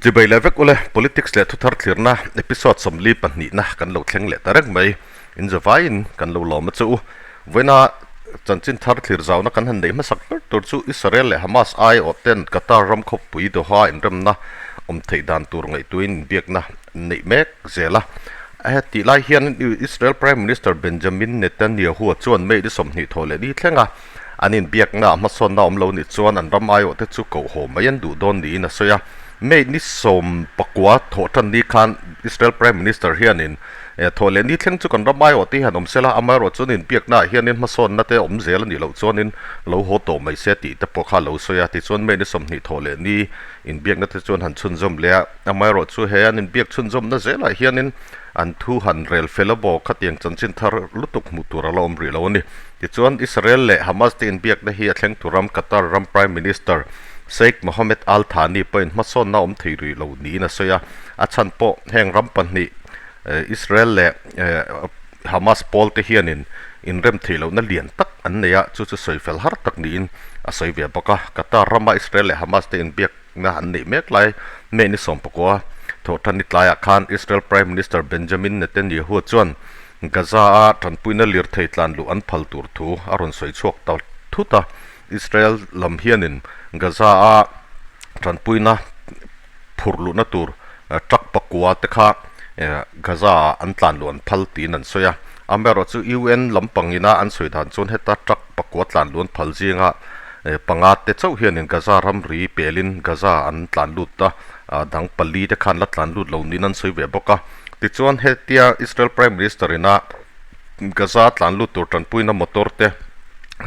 Chibai leh vek ule, Politics leh thuthar thlirna episode 42na kan lo thleng leh ta reng mai. In zavaiin kan lo lawm a che u. Vawiina chanchin thar thlir zauna kan han neih hmasak ber tur chu Israel leh Hamas aiawh ten Qatar ram khawpui Doha inremna awm theih dan tur ngaihtuahin inbiakna an neih mek zel a. Hetih lai hian Israel Prime Minister Benjamin Netanyahu chuan May ni 20 thaw leh ni thleng a, An inbiakna hmasawnna awm lo nih chuan an ram aiawhte chu koh haw mai an duh dawn niin a sawi a. May ni 19 thawh tan ni khan Israel Prime Minister hianin thawh leh ni thleng chu kan ram aiawhte hian awm sela, amaherawh chuan inbiaknaah hianin hmasawnna te awm zel a nih loh chuanin lo haw tawh mai se tih te pawh kha a lo sawi a. Tichuan May ni 20 thawh leh ni inbiakna te chuan han chhunzawm leh a, amaherawh chu he an inbiak chhunzawmna zelah hianin an thu han rel fel a bawk khatiang chanchin thar lutuk hmuh tur a la awm rih lo a ni. Tichuan, Israel leh Hamas te inbiakna hi a thleng tur ram Qatar ram Prime Minister Sheikh Mohammed Al Thani pawhin hmasawnna awm thei rih lo niin a sawi a, a chhan pawh heng ram pahnih Israel leh Hamas pawl te hianin inrem theih lohna lian tak an nei a, chu chu sawi fel har tak niin a sawi ve bawk a. Qatar rama Israel leh Hamas te inbiakna an neih mek lai May ni 19 thawhtan ni tlaiah khan Israel Prime Minister Benjamin Netanyahu chuan Gaza-a tanpuina lirthei tlan luh an phal tur thu a rawn sawi chhuak ta thut a, Israel lam hianin Gaza-a tanpuina phurh luhna tur truck pakua te kha Gaza-ah an tlan luh an phal tiin an sawi a. Amaherawhchu UN lampangina an sawi dan chuan heta truck pakua tlan luh an phal zinga panga te chauh hianin Gaza ramri pelin Gaza an tlan lut a, dang pali te khan la tlan lut lo niin an sawi ve bawk a. Tichuan hetia Israel Prime Minister ina Gaza tlan lut tur tanpuina motor te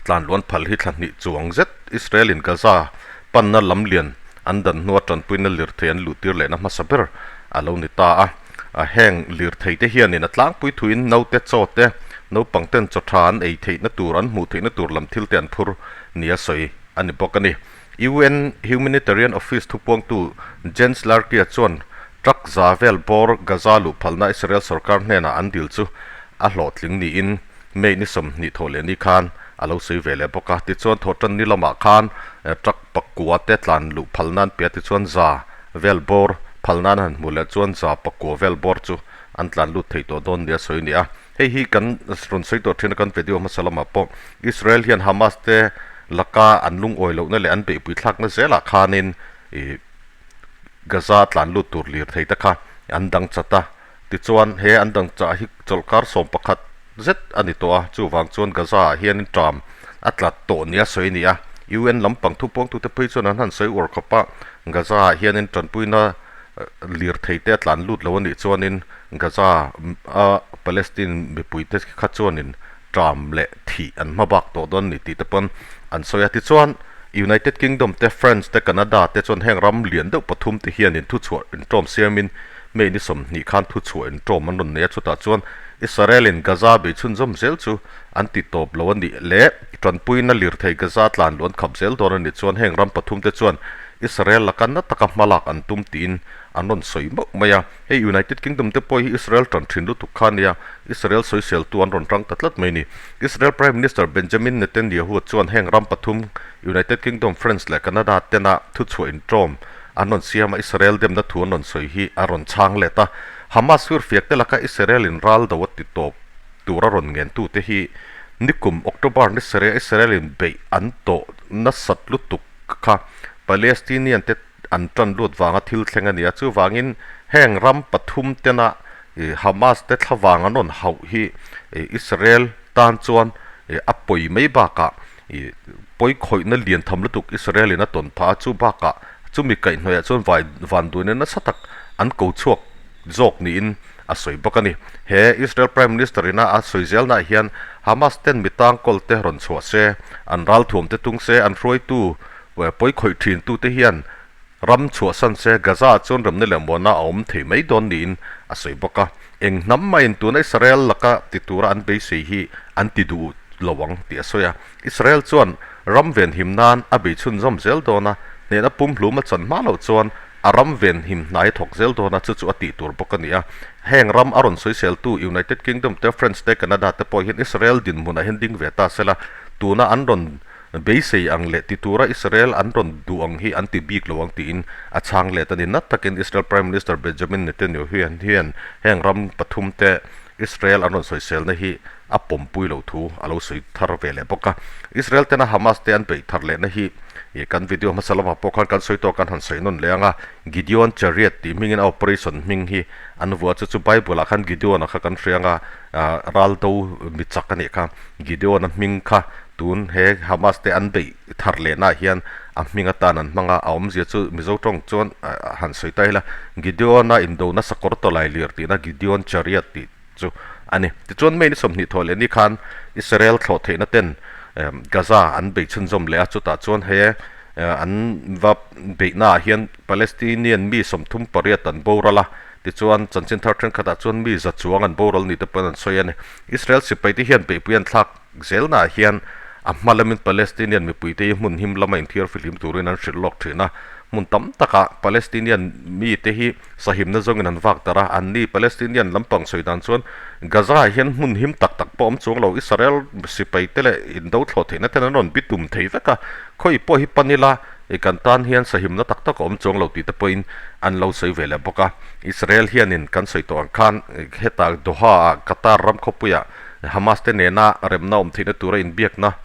tlan luan phal hi thla hnih chuang zet Israel in Gaza panna lam lian an dan hnua tanpuina lirthei an luhtir lehna hmasa ber a lo ni ta a. Heng lirthei te hianin a tlangpui thuin naute chaw te, naupang ten chaw tha an ei theihna tur, an hmuh theihna tur lam thil te an phur nia sawi a ni bawk a ni. UN Humanitarian Office thupuangtu Jens Larkia chuan truck za vel bawr Gaza luh phalna Israel sorkar hnenah an dil chu a hlawhtling niin May ni 20 thawh leh ni khan a lo sawi ve leh bawk a. Tichuan thawhtan ni lamah khan truck pakua te tlan luh phalna an pe a, tichuan za vel bawr phalna an han hmuh leh chuan za pakua vel bawr chu an tlan lut thei tawh dawn nia sawi a ni a. Hei hi kan rawn sawi tawh thin a, kan video hmasa lamah pawh Israel hian Hamas te laka an lungawi lohna leh an beihpui thlakna zelah khanin ih Gaza tlan lut tur lirthei te kha an dang chat a, tichuan he an dang chah hi chawlhkar 11 zet a ni tawh a, chuvang chuan Gaza ah hianin ṭam a tlat tawh nia sawi a ni a, UN lampang thupuangtute phei chuan an han sawi uar khawp a, Gaza ah hianin ṭanpuina lirthei te a tlan lut lo a nih chuanin Gaza a Palestine mipuite kha chuanin ṭam leh thih an hma bak tawh dawn a ni tih te pawn an sawi a. Tichuan, United Kingdom te, France te, Canada te chuan heng ram lian deuh pathum te hianin thuchhuah inṭawm siamin May ni 20 khan thuchhuah inṭawm an rawn nei a, chutah chuan Israel-in Gaza bei chhunzawm zel chu an ti tawp lo a nih leh ṭanpuina lirthei Gaza tlan luh an khap zel dawn a nih chuan heng ram pathum te chuan Israel laka na taka hmalak an tum tiin an rawn sawi mauh mai a. Hei United Kingdom te pawh hi Israel tan thin lutuk kha nia, Israel sawiseltu an rawn tang ta tlat mai ni. Israel Prime Minister Benjamin Netanyahu chuan heng ram pathum United Kingdom, France leh Canada tena thuchhuah inṭawm an rawn siam a, Israel demna thu an rawn sawi hi a rawn chhang let a. Hamas firfiak te laka Israel in ral do a ti tawp tur a rawn ngen tute hi nikum October ni sarih a Israel in beih an tawh nasat lutuk kha Palestinian te an tan lut vanga thil thleng a ni a, chuvangin heng ram pathum tena Hamas te thlavang an rawn hauh hi Israel tan chuan a pawi mai bakah pawi khawihna lian tham lutuk Israel in a tawn phah a, chu bakah chumi kaihhnawihah chuan vai vanduaina nasa tak an ko chhuak zawk niin a sawi bawk a ni. He Israel Prime Minister ina a sawi zelnaah hian Hamas ten mi tangkawl te rawn chhuah se, an ralthuam te tung se, an hruaitu pawi khawih thin tute hian ram chhuahsan se Gaza ah chuan remna leh muana a awm thei mai dawn niin a sawi bawk a. Eng hnam maiin tuna Israel laka ti tura an beisei hi an ti duh lo ang tih a sawi a. Israel chuan ram venhim nan a bei chhunzawm zel dawn a, hnehna pumhlum a chan hma loh chuan a ram venhim hnai a thawk zel dawn a, chu chu a tih tur bawk a ni a. Heng ram a rawn sawiseltu United Kingdom te, France te, Canada te pawh hian Israel dinhmunah hian ding ve ta sela, tuna an rawn beisei ang leh ti tura Israel an rawn duh ang hi an ti bik lo ang tiin a chhang let a ni. Nat takin Israel Prime Minister Benjamin Netanyahu hian heng ram pathumte Israel an rawn sawiselna hi a pawmpui loh thu a lo sawi thar ve leh bawk a. Israel tena Hamas te an beih thar lehna hi kan video hmasa lamah pawh khan kan sawi tawh kan han sawi nawn leh ang a, Gideon Chariot tih hmingin a operation hming hi an vuah chu chu Bible ah khan Gideon-a kha kan hria ang a, raldo mi chak a nih kha. Gideon-a hming kha tun he Hamas te an beih thar lehnaah hian a hming atan an hmang a, a awmzia chu Mizo tawng chuan han sawi ta ila Gideon-a indona sakawr tawlai lir tihna Gideon Chariot tih chu a ni. Tichuan May ni 20 thawh leh ni khan Israel thlawh theihna ten Gaza an bei chhunzawm leh a, chutah chuan he an va beihnaah hian Palestinian mi 38 an boral a, tichuan chanchin thar thenkhatah chuan mi za chuang an boral ni te pawhin an sawi a ni. Israel sipaite hian beihpui an thlak zelnaah hian a hma lamin Palestinian mipuite hi hmun him lama inthiar fihlim turin an hrilh lawk thin a, hmun tam takah Palestinian mite hi sahimna zawngin an vak darh a, anni Palestinian lampang sawi dan chuan Gaza-ah hian hmun him tak tak pawh awm chuang lo, Israel sipaite leh indo thlawh theihna ten an rawn bitum thei vek a, khawi pawh hi pan ila kan tan hian sahimna tak tak a awm chuang lo tih te pawhin an lo sawi ve leh bawk a. Israel hianin kan sawi tawh ang khan hetah Doha-ah Qatar ram khawpuiah Hamas te nena remna awm theihna tura inbiakna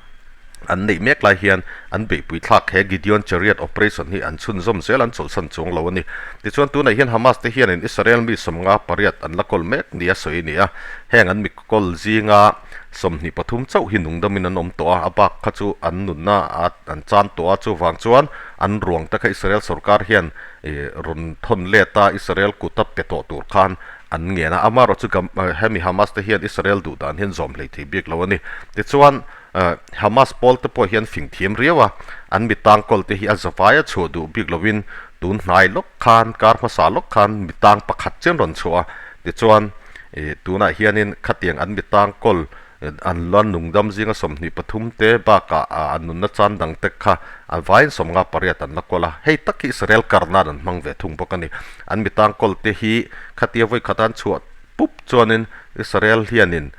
an neih mek lai hian an beihpui thlak he Gideon Chariot operation hi an chhunzawm zel an chawlhsan chuang lo a ni. Tichuan tunah hian Hamas te hianin Israel mi 58 an la kawl mek nia sawi a ni a, heng an mi kawl zinga 23 chauh hi nungdamin an awm tawh a, a bak kha chu an nunna an chan tawh a, chuvang chuan an ruang te kha Israel sorkar hian rawn thawn let a, Israel kuta pe tawh tur khan an ngen a, amaherawh chu hemi Hamas te hian Israel duh dan hian zawm hlei thei bik lo a ni. Tichuan, Hamas pawl te pawh hian fing thiam riau a, an mi tangkawl te hi a zavai a chhuah duh bik lovin tun hnai lawk khan, kar hmasa lawk khan mi tang pakhat chian rawn chhuah a, tichuan, tunah hianin khatiang an mi tangkawl An la nungdam zinga 23 te bakah an nunna chan dang te kha a vaiin 58 an la kawl a, hei tak hi Israel karnan an hmang ve thung bawk a ni. An mi tangkawl te hi khatia vawi khat an chhuah pup chuanin Israel hianin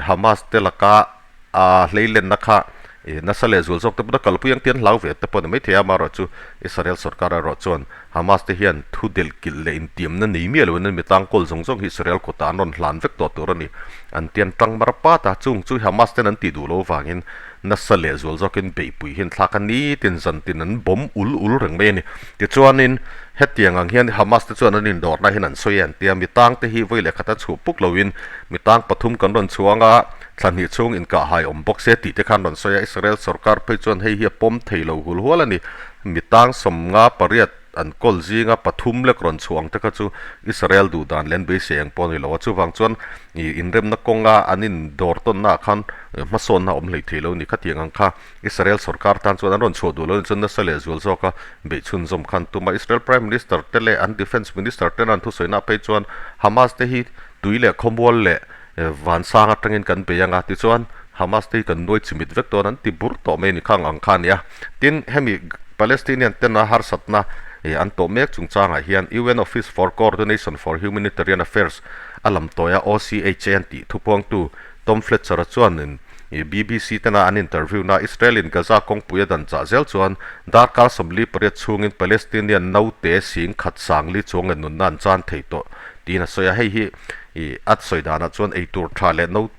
Hamas te laka a hleilenna kha nasa leh zual zawk te pawh a kalpui ang tih an hlau ve te pawh a ni maithei a, amaherawhchu chu Israel sorkar erawh chuan Hamas te hian thu delh kilh leh intiamna nei miah loin an mi tangkawl zawng zawng hi Israel kutah an rawn hlan vek tawh tur a ni. An ti an tang mar pat a, chung chu Hamas ten an tih duh loh vangin nasa leh zual zawkin beihpui hi an thlak a, nitin zantin an bawm ul ul reng mai a ni. Tichuanin hetiang ang hian Hamas te chuan an indawrna hian an sawi a, an ti a, mi tang te hi vawi leh khata chhuah puk loin mi tang pathum kan rawn chhuang a, thla hnih chhung inkahhai awm bawk se tih te khan rawn sawi a, Israel sorkar phei chuan hei hi a pawm thei lo hul hual a ni. Mi tang 58 an kawl zinga pathum lek rawn chhuah ang te kha chu Israel duh dan leh an beisei ang pawh a ni lo a, chuvang chuan ih inremna kawnga an indawr tawnnaah khan hmasawnna a awm hlei thei lo a ni. Khatiang ang kha Israel sorkar tan chuan an rawn chhuah duh lo a ni chuan nasa leh zual zawka beih chhunzawm khan tum a. Israel Prime Minister te leh an Defence Minister tena an thusawinaah phei chuan Hamas te hi tui leh khawmual leh Vansang atangin kan bei ang a, tichuan Hamas te hi kan nuai chimit vek dawn an ti bur tawh mai a ni khang ang kha a ni a. Tin, hemi Palestinian tena harsatna an tawh mek chungchangah hian UN Office for Coordination for Humanitarian Affairs a lam tawi a, OCHA an tih thupuangtu Tom Fletcher-a chuanin BBC tena an interview-na Israel-in Gaza kawngpui a dan chah zel chuan darkar 48 chhungin Palestinian naute 10,000 sangli chuang leh nunna an chan thei tawh tiin a sawi a, hei hi ih a sawi danah chuan eitur tha leh naute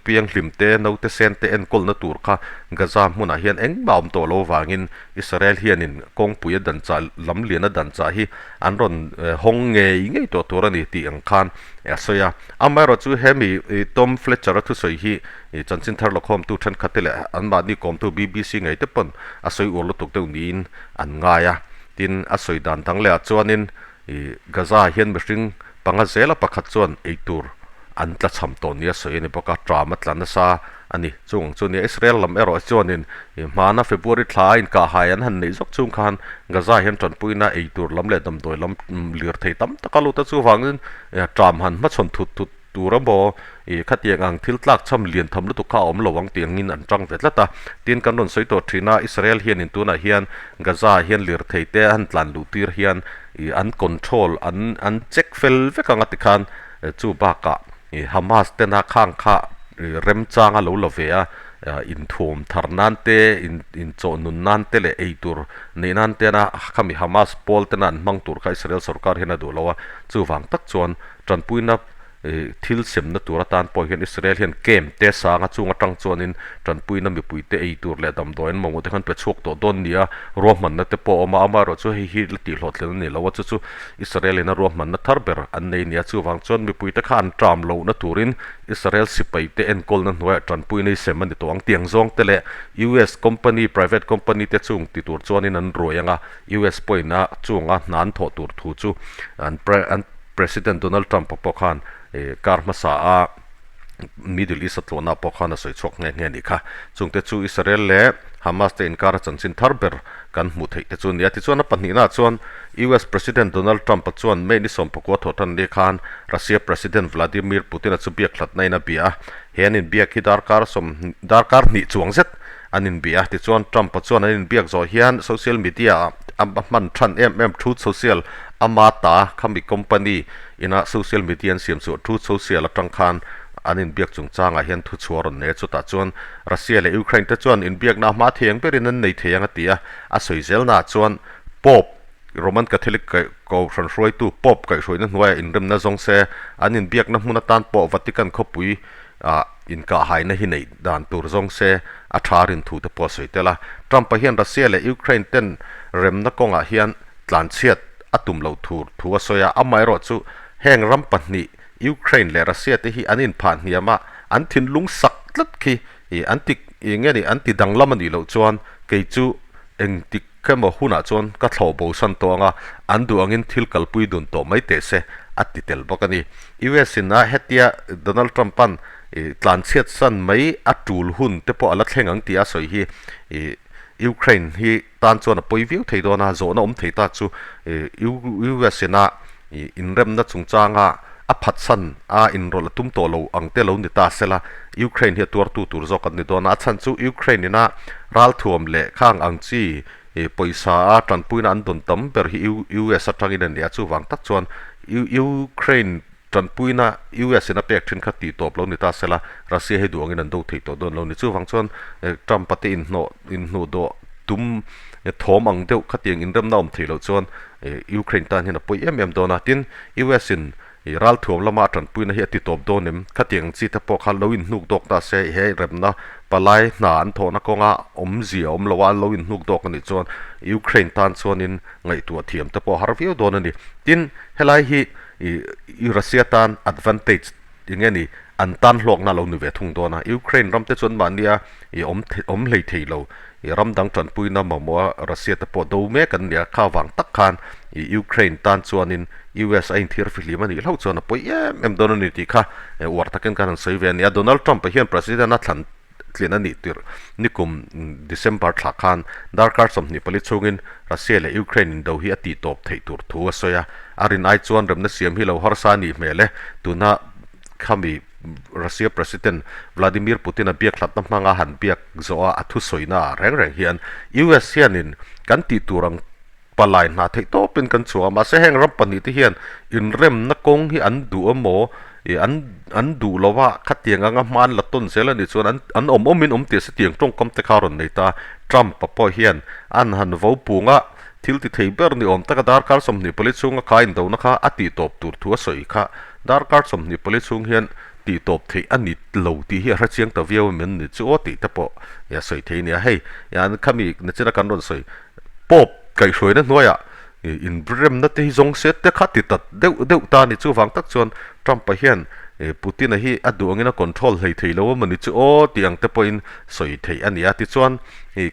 pianghlim te, naute sen te enkawlna tur kha Gaza hmunah hian engmah awm tawh lo vangin Israel hianin kawngpui a dan chah, lam lian a dan chah hi an rawn hawng ngei ngei tawh tur a ni tih ang khan a sawi a. Amaherawh chu hemi Tom Fletcher-a thusawi hi chanchin thar lakhawmtu thenkhat te leh anmahni kawmtu BBC ngei te pawn a sawi uar lutuk deuh niin an ngai a. Tin, a sawi dan dang lehah chuanin Ih, Gaza ah hian mihring panga zela pakhat chuan eitur an tlachham tawh nia sawi a ni bawk a, tram a tla nasa a ni. Chung ang chu nia Israel lam erawh chuanin ih hmana February thla a inkahhai an han neih zawk chung khan Gaza hian tanpuina eitur lam leh damdawi lam lirthei tam tak a lut a, chuvangin tram han hmachhawn thut thut Tur a maw? Ih, khatiang ang thil tlak chham lian tham lutuk kha a awm lo ang tih angin an tang ve tlat a. Tin, kan rawn sawi tawh thin a, Israel hianin tunah hian Gaza ah hian lirthei te an tlan luh tir hian ih an control, an an check fel vek ang a ti khan chu bakah ih Hamas tena khang kha ih remchang a lo la ve a. Inthuam thar nan te, inchawh nun nan te leh ei tur neih nan tena khami Hamas pawl tena an hmang tur kha Israel sorkar hian a duh lo a, chuvang tak chuan tanpuina thil semna tur atan pawh hian Israel hian camp te sanga chung atang chuanin tanpuina mipuite ei tur leh damdawi an mamawh te khan pe chhuak tawh dawn nia ruahmanna te pawh a awm a, amaherawh chu hei hi la tihhlawhtlin a ni lo a, chu chu Israel in a ruahmanna thar ber an nei nia, chuvang chuan mipuite kha an ṭam lohna turin Israel sipaite enkawlna hnuaiah ṭanpuina i sem a ni tawh ang. Tiang zawng te leh US company, private company te chung ti tur chuanin an ruai ang a, US pawhin a chunga hna an thawh tur thu chu an an President Donald Trump-a pawh khan kar hmasa a Middle East a tlawhna pawh khan a sawi chhuak nghe nghe a nih kha. Chungte chu Israel leh Hamas te inkar a chanchin thar ber kan hmuh theih te chu a ni a. Tichuan a pahnihnaah chuan US President Donald Trump-a chuan May ni sawmpakua thawh tan ni khan Russia President Vladimir Putin-a chu biak hlatna in a bia a. He an inbiak hi darkar sawm darkar hnih chuang zet an inbia a. Tichuan Trump-a chuan an inbiak zawh hian social media-ah a hman than em em Truth Social ama ta khami company ina social media an siam chu Truth Social atang khan an inbiak chungchangah hian thuchhuah rawn nei a. Chutah chuan Russia leh Ukraine te chuan inbiakna hma thiang berin an nei thei ang a ti a. A sawi zelnaah chuan Pope, Roman Catholic Kohhran hruaitu Pope kaihhruaina hnuaiah inremna zawng se, an inbiakna hmun atan pawh Vatican khawpui ah inkahhaina hi neih dan tur zawng se a tha rin thu te pawh a sawi tel a. Trump-a hian Russia leh Ukraine ten remna kawngah hian tlanchhiat a tum loh tur thu a sawi a, amaherawh chu heng ram pahnih Ukraine leh Russia te hi an inphah hniam a, an thinlung sak tlat khi an ti nge ni an ti danglam a nih loh chuan kei chu engtik emaw hunah chuan ka thlawh bo san tawh ang a, an duh angin thil kalpui dun tawh mai teh se, a ti tel bawk a ni. US in a hetia Donald Trump-a'n tlanchhiat san mai a tul hun te pawh a la thleng ang tih a sawi hi Ukraine hi tan chuan a pawi viau thei dawn a, zawhna awm thei ta chu US in a inremna chungchanga a phatsan a inrawlh a tum tawh lo ang te lo ni ta sela, Ukraine hi a tuartu tur zawk an ni dawn a, a chhan chu Ukraine ina ralthuam leh khang ang chi pawisa a tanpuina an dawn tam ber hi US atangin a ni a, chuvang tak chuan Ukraine Tanpuina US in a pek thin kha tih tawp lo ni ta sela, Russia hi duh angin an do thei tawh dawn lo ni. Chuvang chuan Trump-a te inhnawh inhnuh dawh tum thawm ang deuh khatiang inremna awm theih loh chuan Ukraine tan hian a pawi em em dawn a. Tin, US in ralthuam lama a tanpuina hi a ti tawp dawn em? Khatiang ang chi te pawh kha lo inhnuk dawk ta se, he remna palai hna an thawhna kawnga awmzia awm loa an lo inhnuk dawk a nih chuan Ukraine tan chuanin ngaihtuah thiam te pawh a har viau dawn a ni. Tin, helai hi I Russia tan advantage eng nge ni an tan hlawkna a lo ni ve thung dawn a, Ukraine ram te chuan mahnia i awm awm hlei thei lo, i ram dang tanpuina mamawh a Russia te pawh do mek an nia, kha vang tak khan i Ukraine tan chuanin US a inthir fihlim a nih hlauh chuan a pawi em em dawn a ni tih kha uar takin khan an sawi ve a ni a, Donald Trump-a hian President a thlan tlin a nih tirh. Nikum December thla khan darkar 24 chhungin Russia leh Ukraine indo hi a tihtawp theih tur thu a sawi a, a rin ai chuan remna siam hi lo harsa a nih hmel e. Tuna khami Russia President Vladimir Putin-a biak hlatna hmanga han biak zawh a a thusawina ah reng reng hian US hianin kan tih tur ang Palai hna theih tawpin kan chhuah a, mahse heng ram pahnihte hian inremna kawng hi an duh emaw ih an an duh lo a, khatiang anga hma an la tawn zel a nih chuan an an awm awmin awm tih a si tiang tawngkam te kha a rawn nei ta. Trump-a pawh hian an han vo pung a, thil ti thei ber ni awm taka darkar 24 chhunga kha indona kha a tih tawp tur thu a sawi kha darkar 24 chhung hian tih tawp theih a ni lo tih hi a hrechiang ta viau em an ni chu aw tih te pawh a sawi thei a nia. Hei an khami nachina kan rawn sawi Pope kaihhruaina hnuaiah inremna te hi zawng se te kha ti tat deuh deuh ta a ni. Chuvang tak chuan Trump-a hian Putin-a hi a duh angin a control hlei thei lo a mawni chu aw tih ang te pawhin sawi theih a ni a. Tichuan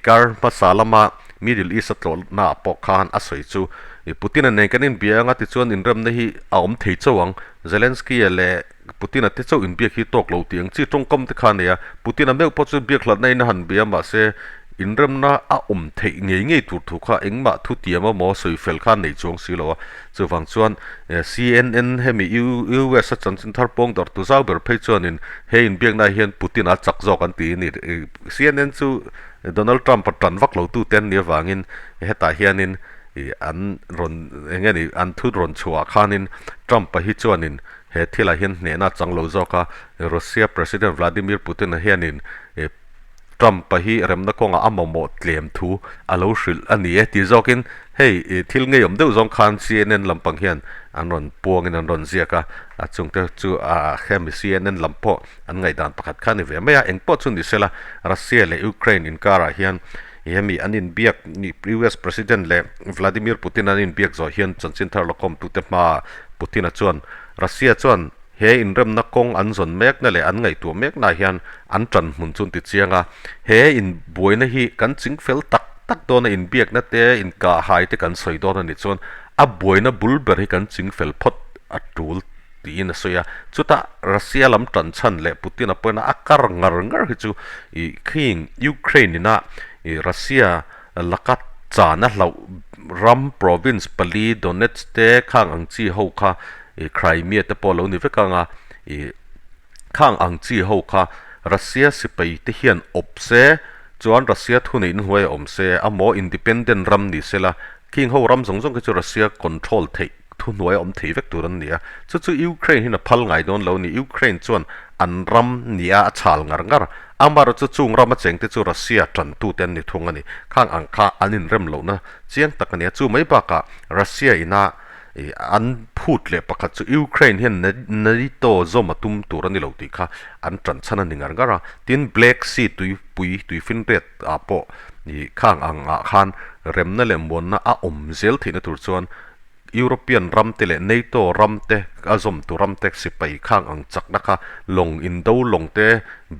kar hmasa lama Middle East a tlawhnaah pawh khan a sawi chu Putin-a nen kan inbia ang a tichuan inremna hi a awm thei chauh ang. Zelensky-a leh Putin-a te chauh inbiak hi tawk lo tih ang chi tawngkam te kha a nei a, Putin-a meuh pawh chu biak hlatna in a han bia mahse inremna a awm theih ngei ngei tur thu kha engmah thu tiam emaw sawi fel kha a nei chuang si lo a, chuvang chuan CNN hemi US a chanchin thar pawng darh tu zau ber phei chuanin he inbiakna ah hian Putin-a chak zawk an ti a ni. CNN chu Donald Trump-a tan vak lo tu te an nih avangin hetah hianin an rawn eng nge ni an thu rawn chhuah ah khanin Trump-a hi chuanin He thilah hian hnehna a chang lo zawk a, Russia President Vladimir Putin-a hianin Trump-a hi remna kawngah a mamawh tlem thu a lo hrilh a ni e tih zawkin hei thil ngeiawm deuh zawng khan CNN lampang hian an rawn puangin an rawn ziak a, a chungte chu a hemi CNN lam pawh an ngaihdan pakhat kha a ni ve mai a, engpawh chu ni sela Russia leh Ukraine inkarah hian hemi an inbiak US President leh Vladimir Putin an inbiak zawh hian chanchin thar lawkawmtute hmaah Putin-a chuan Russia chuan He inremna kawng an zawn mekna leh an ngaihtuah meknaah hian an ṭan hmun chu an ti chiang a. He inbuaina hi kan ching fel tak tak dawn a, inbiakna te, inkahhai te kan sawi dawn a nih chuan a buaina bul ber hi kan ching fel phawt a ṭul tiin a sawi a. Chutah Russia lam ṭan chhan leh Putin-a pawhin a kar ngar ngar hi chu ih khing Ukraine ina ih Russia laka chana hlauh ram province pali Donetsk te khang ang chi ho kha ih Crimea te pawh a lo ni vek ang a, ih khang ang chi ho kha Russia sipai te hian awp se chuan Russia thuneihna hnuaiah awm se amaw independent ram ni se la khing ho ram zawng zawng khi chu Russia control theih thuhnuai a awm thei vek tur an ni a, chu chu Ukraine hian a phal ngai dawn lo a ni. Ukraine chuan an ram nia a chhal ngar ngar, amaherawh chu chung rama chengte chu Russia tantute an ni thung a ni. Khang ang kha an inrem lohna chiang tak a ni a, chu mai bakah Russia ina an phut leh pakhat chu Ukraine hian NATO zawm a tum tur a ni lo tih kha an tan chhan a ni ngar ngar a, tin Black Sea tuipui tuifinriat ah pawh khang ang ah khan remna leh muanna a awm zel theihna tur chuan European ram te leh NATO ram te a zawmtu ram te sipai khang ang chakna kha lawng indo lawng te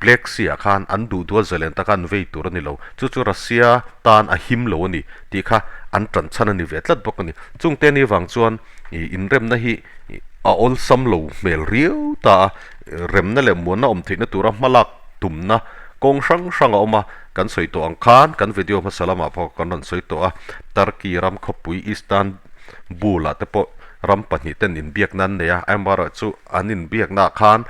Black Sea ah khan an duh dual zalen taka an vei tur a ni lo. Chu chu Russia tan a him lo a ni tih kha an tan chhan a ni ve tlat bawk a ni. Chungte ni vang chuan ih inremna hi a awlsam lo hmel riau ta a, remna leh muanna awm theihna tura hmalak tumna kawng hrang hrang a awm a, kan sawi tawh ang khan kan video hmasa lamah pawh kan rawn sawi tawh a, Turkey ram khawpui Istanbul ah te pawh ram pahnih ten inbiakna an nei a, amaherawhchu an inbiakna ah khan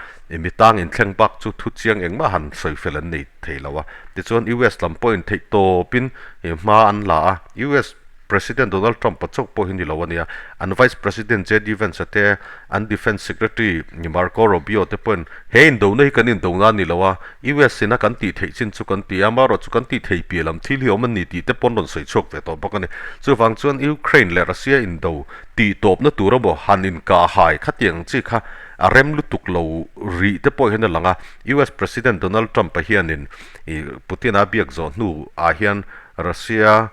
mi tang inthleng bak chu thu chiang engmah han sawi fel an nei thei lo a, tichuan US lam pawhin theih tawpin hma an la a, US. President Donald Trump-a chauh pawh hi ni lo a nia. An Vice President JD Vance-a te, an Defence Secretary Marco Rubio te pawhin he indona hi kan indona a ni lo a, US ina kan tih theih chin chu kan ti a, amaherawh chu kan tih thei piah lam thil hi awm a ni tih te paw'n rawn sawi chhuak ve tawh bawk a ni. Chuvang chuan Ukraine leh Russia indo tih tawpna tur emaw han inkahhai khatiang chi kha a rem lutuk lo rih te pawh hian a lang a. US President Donald Trump-a hianin Putin-a biak zawh hnu ah hian Russia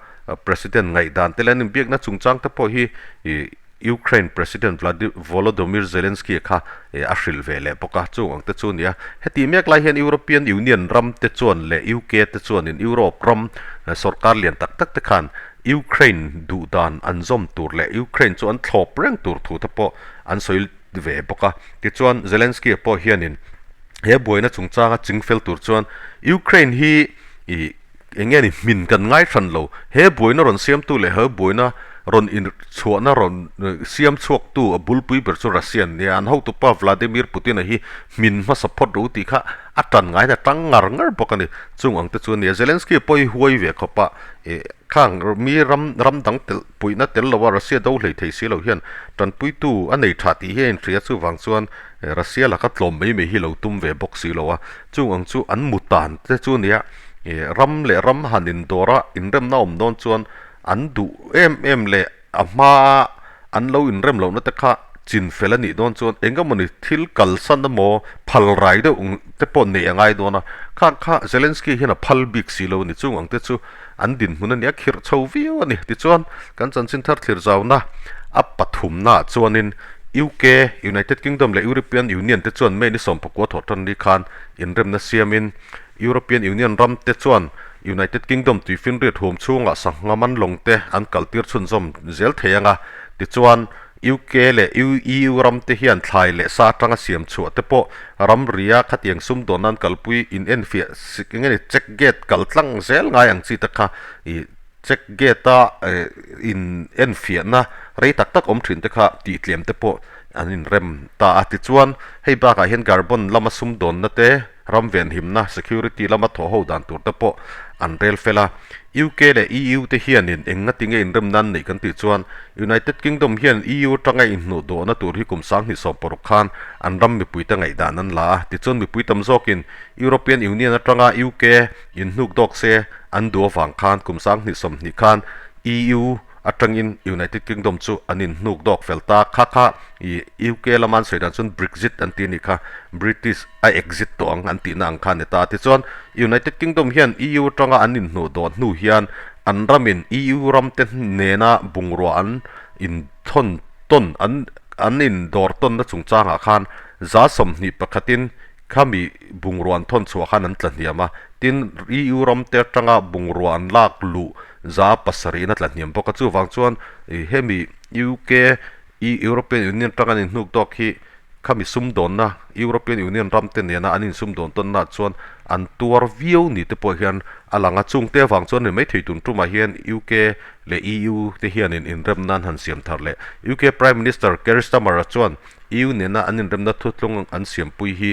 President ngaihdan te leh an inbiakna chungchang te pawh hi Ukraine President Volodymyr Zelensky kha a hrilh ve leh bawk a, chung ang te chu a ni a. Heti mek lai hian European Union ram te chuan leh UK te chuanin Europe ram sorkar lian tak tak te khan Ukraine duhdan an zawm tur leh Ukraine chu an thlawp reng tur thu te pawh an sawi ve bawk a. Tichuan Zelensky pawh hianin he buaina chungchanga chingfel tur chuan Ukraine hi Eng nge ni hmin kan ngai hran lo, he buaina rawn siamtu leh he buaina rawn inchhuahna rawn siam chhuaktu a bulpui ber chu Russia an nia, an hotupa Vladimir Putin-a hi hmin hmasa phawt ro tih kha a tan ngaiin a tang ngar ngar bawk a ni. Chung ang te chu a nia, Zelensky pawh hi huai ve khawp a, khang mi ram ram dang tel puihna tel loa Russia do hlei thei si lo hian tanpuitu a nei tha tih hi a inhria, chuvang chuan Russia laka tlawm mai mai hi lo tum ve bawk si lo a, chung ang chu an mutan te chu a nia. Ram leh ram han indawr a, inremna awm dawn chuan an duh em em leh a hmaa an lo inrem lohna te kha chin fel a nih dawn chuan eng emawni thil kalsan emaw phal rai deuh te pawh neih a ngai dawn a, khang kha Zelensky hian a phal bik si lo a ni. Chung ang te chu an dinhmun a nia khirh chho viau a ni. Tichuan kan chanchin thar thlir zauna a pathumnaah chuanin UK, United Kingdom leh European Union te chuan May ni sawmpakua thawh tan ni khan inremna siamin European Union ram te chuan United Kingdom tuifinriat huam chhungah sangha man lawng te an kaltir chhunzawm zel thei ang a, tichuan UK leh EU ram te hian thlai leh sa atanga siam chhuah te pawh ramria khatiang sumdawn nan kalpui in enfiah eng nge ni check gate kal tlang zel ngai ang chi te kha ih check gate a in enfiahna rei tak tak awm thin te kha tih tlem te pawh an inrem ta a, tichuan hei bakah hian carbon lama sumdawnna te. Ram venhimna, security, lama thawh ho dan tur te pawh an rel fel a. UK leh EU te hianin eng nga tinge inremna an neih kan tih chuan United Kingdom hian EU atanga inhnuh duahna tur hi kum 2016 khan an ram mipuite ngaihdan an la a. Tichuan mipui tam zawkin European Union atanga UK inhnuk dawk se an duh avang khan kum 2020 khan EU atangin United Kingdom chu an inhnuk dawk fel ta. Kha kha i UK lama an sawi dan chuan Brexit an ti a nih kha. British a exit tawh ang an tihna ang kha a ni ta. Tichuan United Kingdom hian EU atanga an inhnuh dawh hnu hian an ramin EU ramte nena bungrua an inthawn tawn an an indawr tawnna chungchangah khan 21% in khami bungrua an thawn chhuah khan an tla hniam a. Tin, EU ramte atanga bungrua an lak luh 7% in a tla hniam bawk a. Chuvang chuan hemi UK, European Union atanga an inhnuk tawk hi Khami sumdawnna, European Union ramte nena an insumdawn tawnnaah chuan an tuar viau ni te pawh hian a lang a. Chungte avang chuan ni maithei tun tumah hian UK leh EU te hianin inremna an han siam thar leh. UK Prime Minister Keir Starmer-a chuan EU nena an inremna thuthlung an siampui hi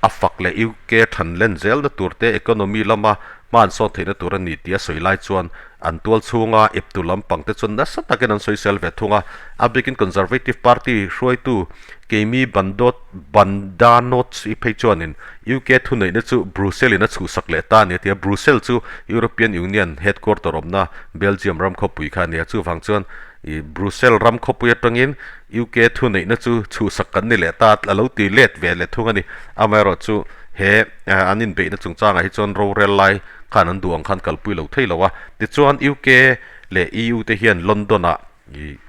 a fak leh UK than len zelna turte economy lama hma an sawn theihna tur a ni tih a sawi lai chuan an tual chhunga eptu lampang te chuan nasa takin an sawisel ve thung a. A bikin Conservative Party hruaitu Kemi Bandot Badenoch i phei chuanin UK thuneihna chu Brussels in a chhuhsak leh ta a ni a ti a. Brussels chu European Union headquarter awmna Belgium ram khawpui kha a ni a. Chuvang chuan i Brussels ram khawpui atangin UK thuneihna chu chhuhsak kan ni leh ta a lo ti let ve leh thung a ni. Amaherawhchu he an inbeihna chungchangah hi chuan rorel lai khan an duh ang khan kalpui lo thei lo a. Tichuan UK leh EU te hian London-ah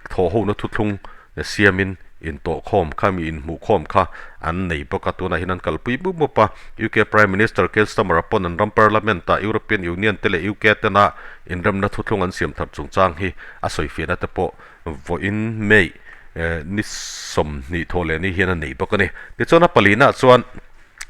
thawhhona thuthlung siamin intawhkhawm kha mi inhmuhkhawm kha an nei bawk a, tunah hian an kalpui mup mup a. UK Prime Minister Keir Starmer-a pawn an ram Parliament-ah European Union te leh UK tena inremna thuthlung an siam thar chungchang hi a sawifiahna te pawh vawiin May ni 20 thawh leh ni hian a nei bawk a ni. Tichuan a palinah chuan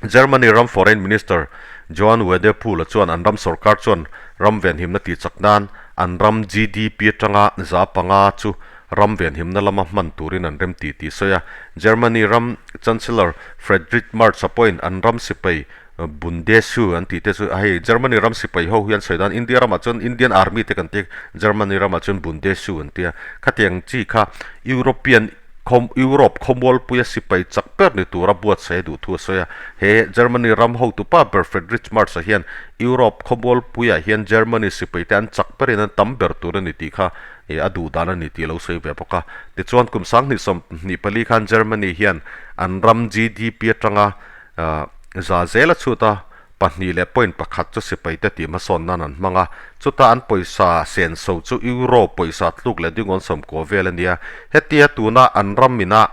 Germany ram Foreign Minister Johann Wadephul-a chuan an ram sorkar chuan ram venhimna tihchak nan an ram GDP atanga 5% chu ram venhimna lama hman turin an remti tih sawi a. Germany ram Chancellor Friedrich Merz-a pawhin an ram sipai Bundeswehr an tih te chu hei Germany ram sipai ho hi an sawi dan India ramah chuan Indian Army te kan ti Germany ramah chuan Bundeswehr an tia khatiang chi kha European Europe khawmualpuia sipai chak ber ni tura buatsaih a duh thu a sawi a. He Germany ram hotupa ber Friedrich Merz-a hian Europe khawmualpuiah hian Germany sipaite an chak berin an tam ber tur a ni tih kha a duh dan a ni tih a lo sawi ve bawk a. Tichuan kum 2024 khan Germany hian an ram GDP atanga za zel a chhut a, pahnih leh point pakhat chu sipaite tih hmasawn nan an hmang a, chuta an pawisa senso chu euro pawisa tluk leh dingawn sawmkua vel a nia. Hetia tuna an ram ina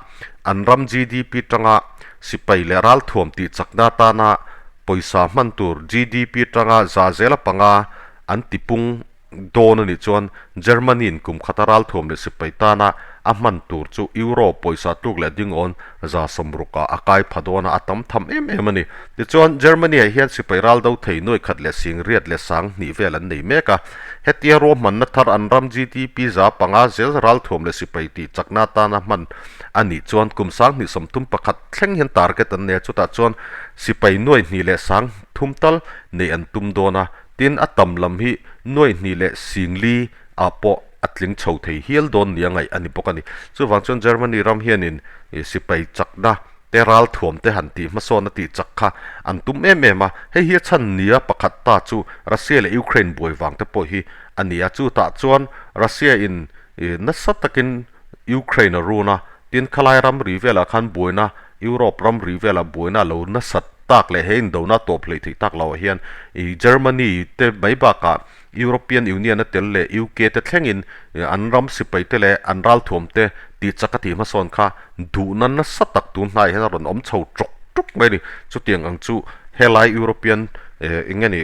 an ram GDP tanga sipai leh ralthuam tih chakna atana pawisa hman tur GDP tanga za zela panga an tipung Dawn a nih chuan Germany-in kum khata ralthuam leh sipai tana a hman tur chu Euro pawisa tluk leh dingawn 60%-ah a kai pha dawn a, a tam tham em em a ni. Tichuan, Germany-ah hian sipai ral do thei nuai khat leh sing riat leh sang hnih vel an nei mek a. Hetia ruahmanna thar an ram GDP 5% zel ralthuam leh sipai tih chakna atana hman a nih chuan kum 2031 thleng hian target an nei a, chutah chuan sipai nuai hnih leh sang thum tal neih an tum dawn a. Tin, a tam lam hi nuai hnih leh singli ah pawh a tling chho thei hial dawn nia ngaih a ni bawk a ni. Chuvang chuan Germany ram hianin sipai chakna te ralthuam te han tih hmasawn a tih chak kha an tum em em a, hei hi a chhan nia pakhat ta chu Russia leh Ukraine buai vang te pawh hi a ni a, chutah chuan Russia in nasa takin Ukraine a run a, tin khalai ramri velah khan buaina Europe ramri velah buaina a lo nasat tak leh he indona tawp hleih theih tak loah hian ih Germany te mai bakah European Union a tel leh UK te thlengin an ram sipai te leh an ralthuam te tih chak a tih hmasawn kha duhna nasa tak tun hnaiah hian a rawn awm chho ṭawk ṭawk mai a ni. Chutiang ang chu helai European eng nge ni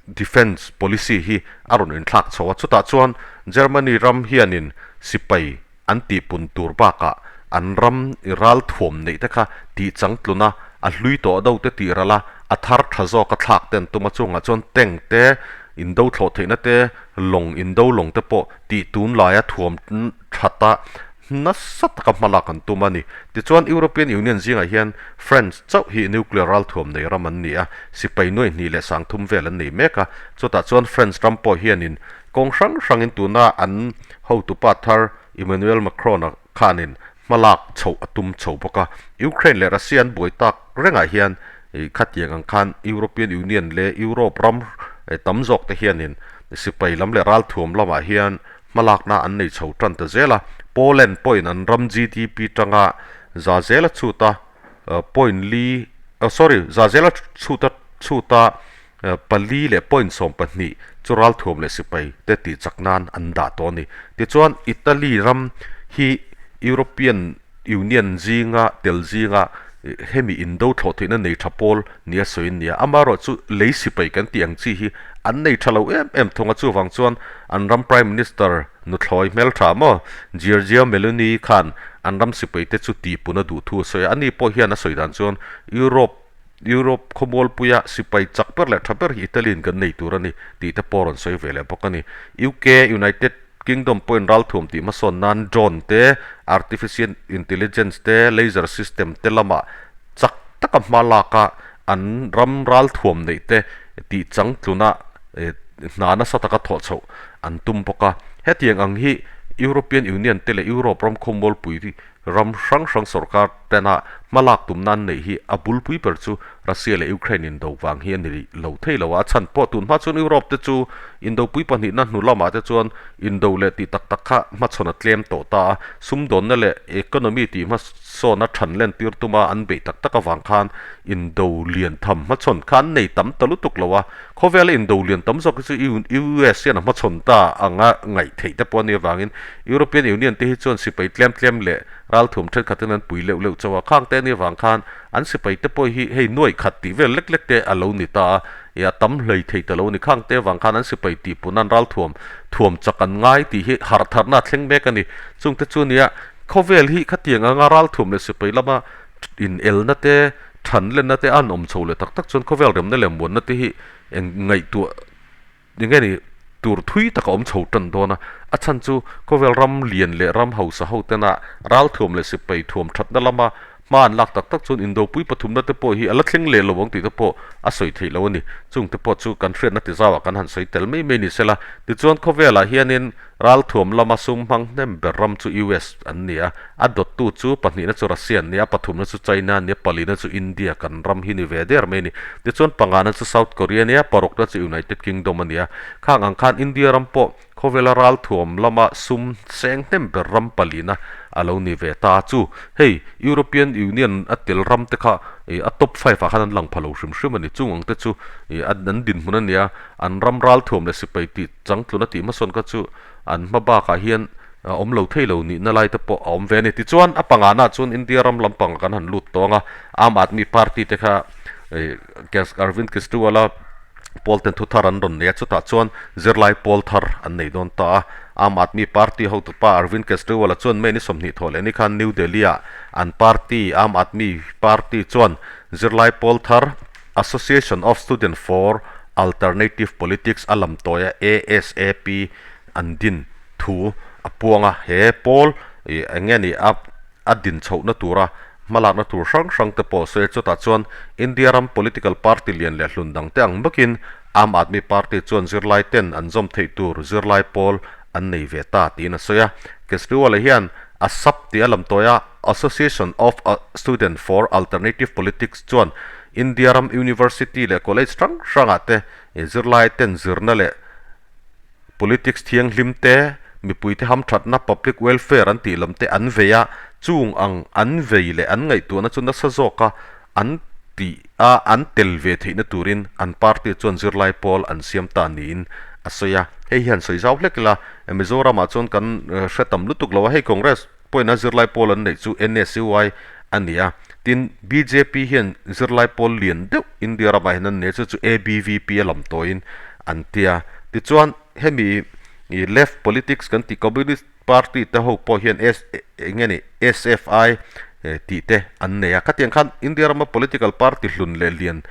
defence policy hi a rawn inthlak chho a, chutah chuan Germany ram hianin sipai an tihpun tur bakah an ram i ralthuam neih te kha tih changtlun a, a hlui tawh do te tih ral a, a thar tha zawk a thlak te an tum a, chungah chuan tank te, indo thlawh theihna te, lawng indo lawng te pawh tih tunlaia thuam that a. nasa taka hmalak an tum a ni. Tichuan, European Union zingah hian France chauh hi nuclear ralthuam nei ram an ni a, sipai nuai hnih leh sangthum vel an nei mek a. Chutah chuan France ram pawh hianin kawng hrang hrangin tuna an hotupa thar Emmanuel Macron-a khanin hmalak chhoh a tum chho bawk a. Ukraine leh Russia an buai tak rengah hian khatiang ang khan European Union leh Europe ram tam zawk te hianin sipai lam leh ralthuam lamah hian hmalakna an nei chho tan ta zel a. Poland pawhin an ram GDP tanga za zela chhut a point li sorry za zela chhut a chhut a pali leh point 12 chu ralthuam leh sipai te tih chak nan an dah tawh a ni. Tichuan Italy ram hi European Union zinga tel zinga hemi indo thlawh theihna nei tha pawl nia sawi an ni a, amaherawhchu lei sipai kan tih ang chi hi an nei tha lo em em thung a, chuvang chuan an ram Prime Minister nuthlawi hmeltha maw Giorgia Meloni khan an ram sipai te chu tihpun a duh thu a sawi a, ani pawh hian a sawi dan chuan Europe Europe khawmualpuia sipai chak ber leh tha ber hi Italy in kan nei tur a ni tih te pawh a rawn sawi ve leh bawk a ni. UK, United Kingdom pawhin ralthuam tih hmasawn nan drone te, artificial intelligence te, laser system te lamah chak taka hma laka an ram ralthuam neih te tih changtluna hna nasa taka thawh chhoh an tum bawk a. Hetiang ang hi European Union te leh Europe ram khawmualpui Ram hrang hrang sorkar tena hmalak tumna an neih hi a bulpui ber chu Russia leh Ukraine indo vang hi a ni lo thei lo a, a chhan pawh tun hma chuan Europe te chu indopui pahnihna hnu lamah te chuan indo leh tih tak tak kha hmachhawn a tlem tawh ta a, sumdawnna leh economy tih hmasawna than len tir tuma an beih tak tak avang khan indo lian tham hmachhawn kha an nei tam ta lutuk lo a, Khawvela indo lian tam zawk hi chu US hian a hmachhawn ta anga ngaih theih te pawh a nih avangin European Union te hi chuan sipai tlem tlem leh ralthuam thenkhatin an pui leuh leuh chauh a, khang te a nih avang khan an sipai te pawh hi hei nuaih khat tih vel lek lek te a lo ni ta a, ih a tam hlei thei ta lo a ni. Khang te avang khan an sipai tihpun an ralthuam thuam chak an ngai tih hi harh tharna a thleng mek a ni. Chungte chu nia khawvel hi khatiang anga ralthuam leh sipai lama Inelna te, thanlenna te an awm chho leh tak tak chuan khawvel remna leh muanna te hi eng ngaihtuah eng nge ni tur thui tak a awm chho tan dawn a. A chhan chu khawvel ram lian leh ram hausa ho tena ralthuam leh sipai thuam thatna lama hma an lak tak tak chuan indopui pathumna te pawh hi a la thleng leh lo ang tih te pawh a sawi theih lo a ni. Chung te pawh chu kan hriatna ti zauah kan han sawi tel mai mai ni sela. Tichuan khawvelah hianin Ralthuam lama sum hmang hnem ber ram chu US an ni a, a dawttu chu pahnihna chu Russia an ni a, pathumna chu China an ni a, palina chu India kan ram hi ni ve der mai a ni. Tichuan pangana chu South Korea a ni a, parukna chu United Kingdom a ni a. Khang ang khan India ram pawh khawvela ralthuam lama sum seng hnem ber ram palina a lo ni ve ta chu hei European Union a tel ram te kha a top five ah khan an lang pha lo hrim hrim a ni. Chung ang te chu an dinhmun a ni a, an ram ralthuam leh sipai tih Changtluna tih hmasawn kha chu an hma bakah hian a awm lo thei lo nihna lai te pawh a awm ve a ni. Tichuan a pangana chuan India ram lampang kan han lut tawng a, Aam Aadmi Party te kha Arvind Kejriwal-a pawl ten thu thar an rawn nei a, chutah chuan zirlai pawl thar an nei dawn ta a. Aam Aadmi Party hotupa Arvind Kejriwal-a chuan May ni 20 thawh leh ni khan New Delhi-ah an party Aam Aadmi Party chuan zirlai pawl thar Association of Student for Alternative Politics a lam tawia ASAP an din thu a puang a, he pawl ih eng nge ni a a din chhohna tura hmalakna tur hrang hrang te pawh sawi a, chutah chuan India ram political party lian leh hlun dang te ang bawkin Aam Aadmi Party chuan zirlai ten an zawm theih tur zirlai pawl an nei ve ta tiin a sawi a. Kejriwal-a hian ASAP tih a lam tawia Association of Student for Alternative Politics chuan India ram University leh College hrang hrangah te zirlai ten zirna leh Politics thianghlim te, mipuite hamthatna, public welfare an tih lam te an vei a, chung ang an vei leh an ngaihtuahna chu nasa zawka an tih a an tel ve theihna turin an party chuan zirlai pawl an siam ta niin a sawi a. Hei hian sawi zau hlek ila, Mizoramah chuan kan hre tam lutuk lo a, hei Congress pawhin a zirlai pawl an neih chu NSUI a ni a, tin bjp hian zirlai pawl lian deuh India ramah hian an nei a, chu chu ABVP a lam tawiin an ti a. Tichuan hemi left politics kan tih communist party te ho pawh hian S eng nge ni SFI tih te an nei a, khatiang khan India rama political party hlun leh lian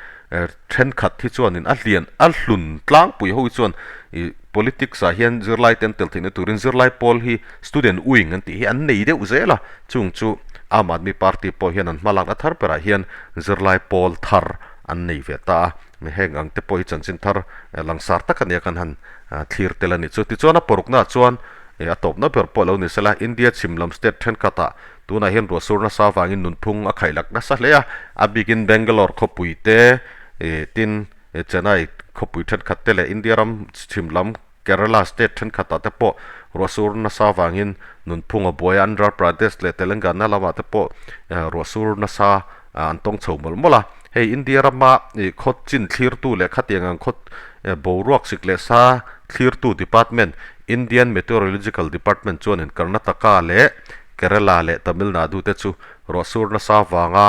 thenkhat hi chuanin a hlian a hlun tlangpui ho hi chuan ih. Politics ah hian zirlai te an tel theihna turin zirlai pawl hi student wing an tih hi an nei deuh zel a, chung chu Aam Aadmi Party pawh hian an hmalakna thar berah hian zirlai pawl thar an nei ve ta a, heng ang te pawh hi chanchin thar langsar tak a nia kan han thlir tel a nih chu. Tichuan a paruknaah chuan a tawpna ber pawh lo ni sela, India chhim lam state thenkhatah tunah hian ruahsur nasa avangin nunphung a khaihlak nasa hle a, a bikin Bangalore khawpui te tin, Chennai khawpui thenkhat te leh India ram chhim lam Kerala state thenkhatah te pawh ruahsur nasa avangin nunphung a buai a, Andhra Pradesh leh Telangana lamah te pawh ruahsur nasa an tawng chho mawlh mawlh a. Hei India rama khaw chin thlirtu leh khatiang ang khaw boruak sik leh sa thlirtu department Indian Meteorological Department chuanin Karnataka leh Kerala leh Tamil Nadu te chu ruahsur nasa avanga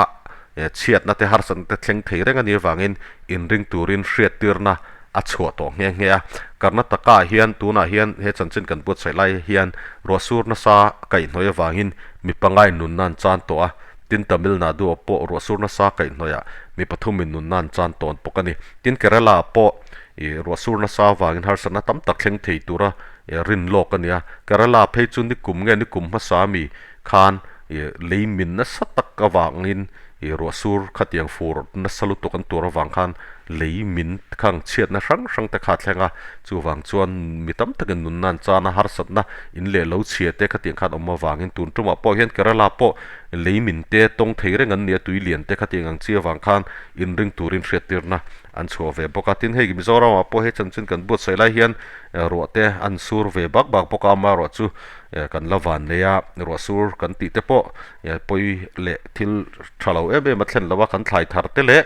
chhiatna te harsatna te thleng thei reng a nih avangin inring turin hriattirna a chhuah tawh nghe nghe a. Karnataka ah hian tunah hian he chanchin kan buatsaih lai hian ruahsur nasa kaihhnawih avangin mi pangai nunna an chan tawh a, tin Tamil Nadu ah pawh ruahsur nasa kaihhnawihah mi pathumin nunna an chan tawn bawk a ni. Tin Kerala ah pawh ih ruahsur nasa avangin harsatna tam tak thleng thei tura rin lawk a ni a. Kerala phei chu nikum nge nikum hmasa ami khan ih lei min nasa tak avangin ih ruahsur khatiang fur nasa lutuk an tur avang khan lei min khang chhiatna hrang hrang te kha a thleng a, chuvang chuan mi tam takin nunna an chan a, harsatna in leh lo chhia te khatiang khan awm avangin tun tumah pawh hian Kerala pawh lei min te tawng thei reng an ni a, tui lian te khatiang ang chi avang khan inring turin hriattirna an chhuah ve bawk a. Tin, hei Mizoramah pawh he chanchin kan buatsaih lai hian ruah te an sur ve bak bak bawk a, amaherawh chu kan la van nei a, ruah sur kan tih te pawh pawi leh thil tha lo em em a thlen lo a, kan thlai thar te leh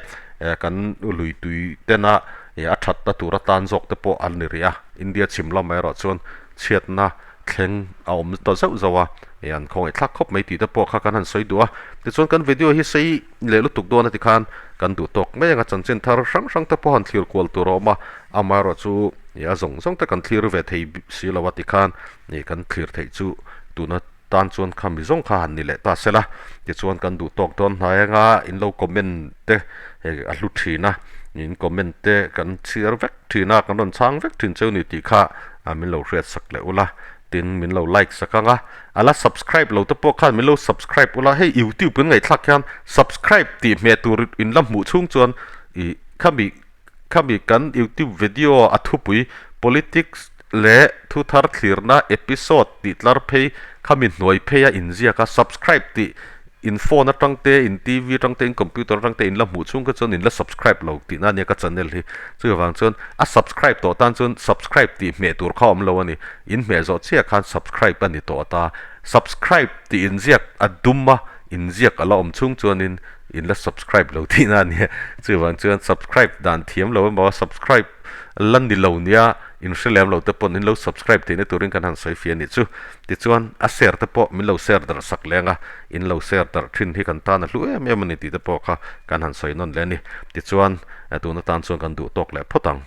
kan lui tui tena a thatna tur atan zawk te pawh an ni rih a, India chhim lamah erawh chuan chhiatna thleng a awm ta zauh zauh a, an khawngaih thlak khawp mai tih te pawh kha kan han sawi duh a, tichuan kan video hi sei leh lutuk dawn a tikhan kan duh tawk mai ang a, chanchin thar hrang hrang te pawh han thlir kual tur a awm a, amaherawhchu a zawng zawng te kan thlir ve thei si lo a tikhan kan thlir theih chu tuna tan chuan kha mi zawng kha han ni leh ta sela, tichuan kan duh tawk dawn hnai anga in lo comment te hei a hlu thin a, in comment te kan chhiar vek thin a, kan rawn chhang vek thin cheu ni tih kha min lo hriat sak leh ula, tin min lo like sak ang a, a la subscribe lo te pawh khan min lo subscribe ula, hei youtube kan ngaihthlak hian subscribe tih hmeh tur in la hmuh chhung chuan ih khami Khami kan YouTube video a thupui Politics leh thu thar thlirna episode tih tlar phei khami hnuai phei a inziak a, subscribe tih in phone atang te, in TV atang te, in computer atang te in la hmuh chhung kha chuan in la subscribe lo tihna ania ka channel hi. Chuvang chuan a subscribe tawh tan chuan subscribe tih hmeh tur kha a awm lo a ni. In hmeh zawh chiah khan subscribe a ni tawh ta. Subscribe tih inziak a dum a, inziak a la awm chhung chuanin in la subscribe lo tihna a nia, chuvang chuan subscribe dan thiam lo emaw subscribe la ni lo nia in hre lem lo te pawn in lo subscribe theihna turin kan han sawi fia a nih chu. Tichuan a share te pawh min lo share darh sak leng a, in lo share darh thin hi kan tan a hlu em em a ni tih te pawh kha kan han sawi nawn leh a ni. Tichuan tun atan chuan kan duh tawk leh phawt ang.